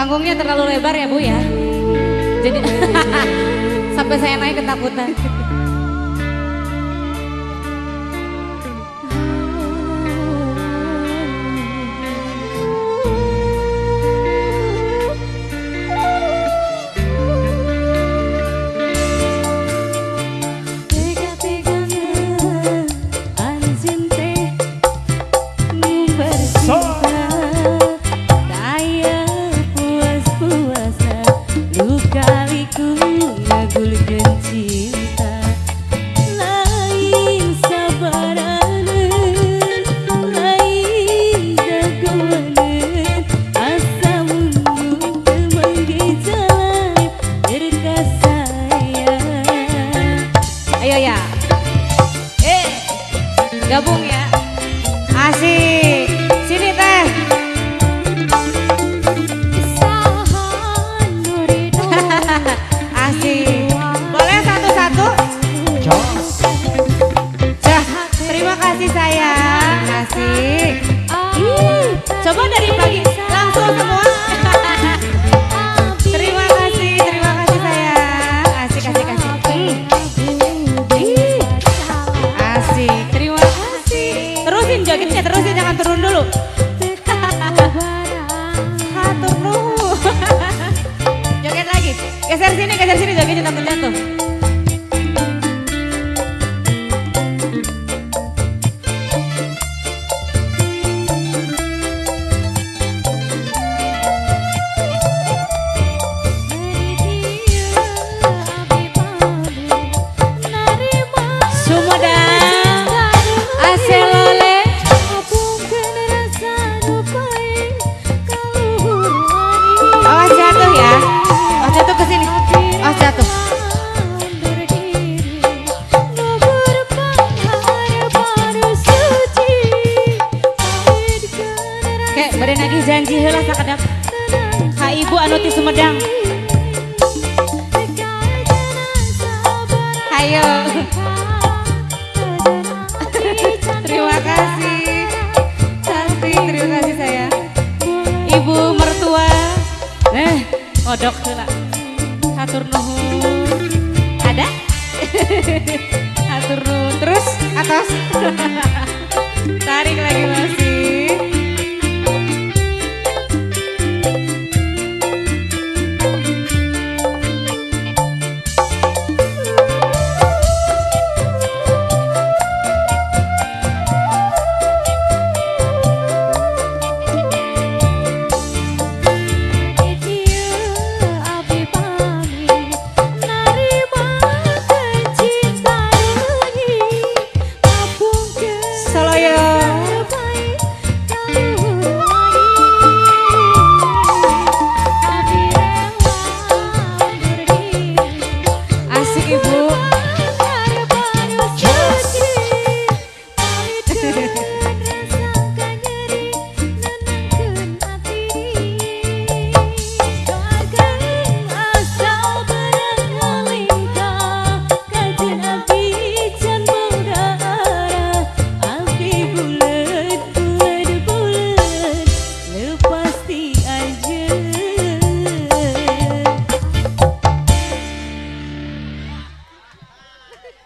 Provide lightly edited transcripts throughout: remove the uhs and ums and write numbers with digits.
Panggungnya terlalu lebar ya Bu ya. Jadi sampai saya naik ketakutan. Gabung ya. Asik. Sini teh. Asik. Boleh satu-satu? Jah, terima kasih sayang. Asik. Ih, coba dari pagi langsung semua. Terima kasih sayang. Asik, asik, asik. Ih. Asik. Terima kasih. Terusin jogetnya, terusin, jangan turun dulu. Hatur nuhun. Joget lagi. Geser sini jogetnya takut jatuh. Sumedang Aselole. Awas jatuh ya. Awas jatuh ke sini. Awas jatuh. Kayak beri nagih janji heula sakedap. Ka ibu anu ti Sumedang. Ayo. Terima kasih. Cantik, terima kasih saya. Ibu mertua. Odok heula. Hatur nuhun. Ada? Hatur nuhun. Terus atas. Tarik lagi masih.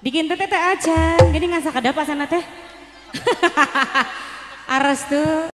Bikin teh teh aja, gini nggak sakadap asana teh. Aras tuh.